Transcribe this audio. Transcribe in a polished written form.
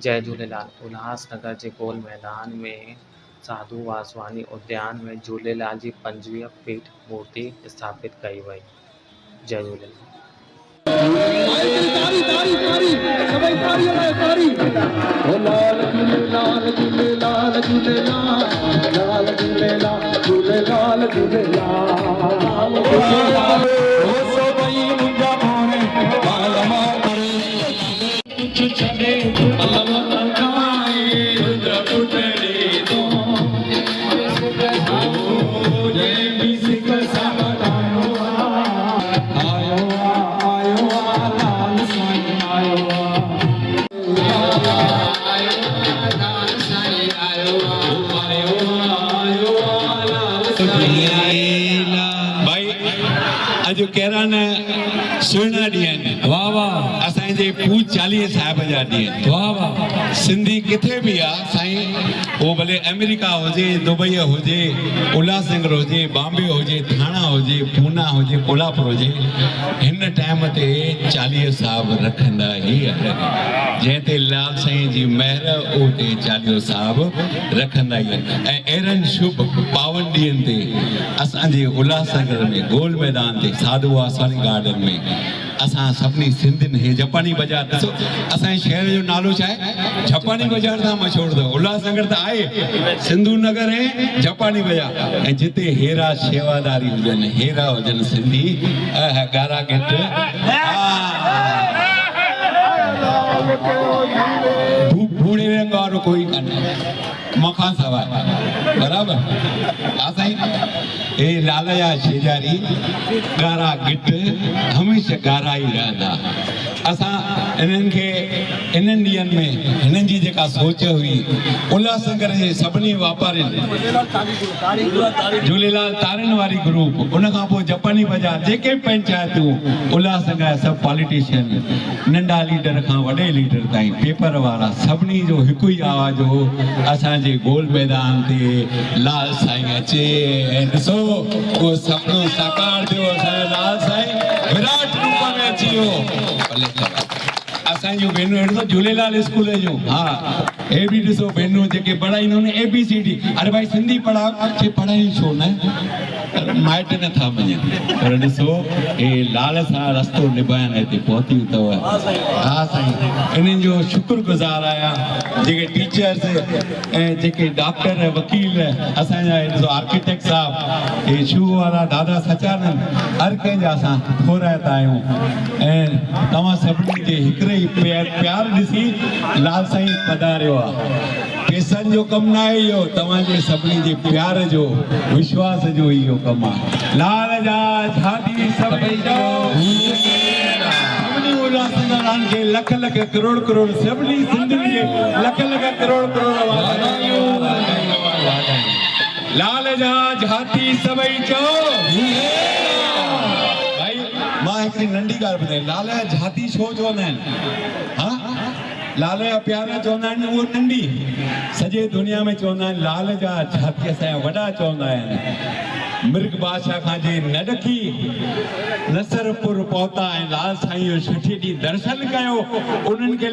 جئي جهوليلال. الهاس نگر جي گول ميدان ۾ ساڌو واسواڻي اديان ۾ جهوليلال جي 25 فيٽ مورتي اسٿاپت ڪئي وئي. جئي جهوليلال. ڀائي اڄ ڪهڙا نه سهڻا ڏينهن آهن. واه واه. اسان جي پوڄ چاليهه صاحب جا ڏينهن. واه واه. سنڌي ڪٿي به آ سائين اهو ڀلي آمريڪا هجي دبئي هجي الهاس نگر هجي بامبي هجي ٿاڻا هجي پونا هجي ڪولاپور هجي هن ٽائيم تي چاليهه صاحب رکندا ئي آهن جنهن تي لال سائين جي مهر اهو تي چاليهو صاحب رکندا ئي آهن ۽ اهڙن شڀ پاون ڏينهن تي اسان جي الهاس نگر ۾ گول ميدان تي ساڌو واسواڻي گارڊن ۾ اسان سڀني سنڌين هي جپاني بازار ڏسو اسان جي شهر جو نالو ڇا آهي جپاني بازار سان مشهور اٿو الهاس نگر ته آهي سنڌو نگر ۽ جپاني بازار ۽ جتي هيرا شيواداري هجن هيرا هجن سنڌي اهه ڳارا ڳٽ ڀوڙي رنگ وارو ڪوئي ڪانهي مون کان سواء برابر ها سائين اي لال جا شيجاري ڳارا ڳٽ هميشه ڳارا ئي رهندا اسان انهن کي انهن ڏينهن ۾ هنن جي جيڪا سوچ هئي الهاس نگر جي سڀني واپارين جهوليلال تارين واري گروپ ان کان پوء جپاني بازار جيڪي به پنچائتون الهاس نگر جا سڀ پاليٽيشن ننڍا ليڊر کان وڏي ليڊر تائين پيپر وارا سڀني جو هڪ ئي آواز هو اسان جي گول ميدان تي لال سائين اچي ۽ ڏسو اهو سپنو ساڪار ٿيو اسان جو لال سائين وراٽ روپ ۾ اچي ويو ڀلي اسان جون ڀينرون هي ڏسو جهوليلال اسڪول جون ها هي به ڏسو ڀينرون جيڪي پڙهائينديون آهن اي بي سي ڊي اري ڀائي سنڌي پڙهاء چي پڙهايون ڇو نه پر مائٽ نه ٿا مڃن پر ڏسو هي لال سان رستو نڀائڻ هتي پهتيون اٿو ها سائين انهن جو شڪر گذار آهيان جيڪي ٽيچرس ۽ جيڪي ڊاڪٽر وڪيل اسان جا هي ڏسو آرڪيٽيڪٽ صاحب هي شو وارا دادا سچانند هر ڪنهن جا اسان ٿورائتا آهيون ۽ توهان سڀني جي هڪڙي ئي پيار ڏسي لال سائين پڌاريو آ. پيسن جو ڪم ناهي اهو، توهان جي سڀني جي پيار جو، وشواس جو ئي اهو ڪم آ. لال جا جهاتي سڀئي چئو. سڀني الهاسنگران کي لک لک ڪروڙ ڪروڙ سڀني سنڌين کي لک لک ڪروڙ ڪروڙ واڌايون واڌايون. لال جا جهاتي سڀئي چئو. ڀائي مان هڪڙي ننڍي ڳالهه ٻڌايان لال جا جهاتي ڇو چوندا آهن ها لال جا پيارا چوندا آهن اهو ننڍي سڄي دنيا ۾ چوندا آهن لال جا جهاتي اسان جا وڏا چوندا آهن مرگ بادشاهه کان جي نه ڏکي نصرپور پهتا ۽ لال سائين جو ڇٺي ڏينهن درشن ڪيو انهن کي.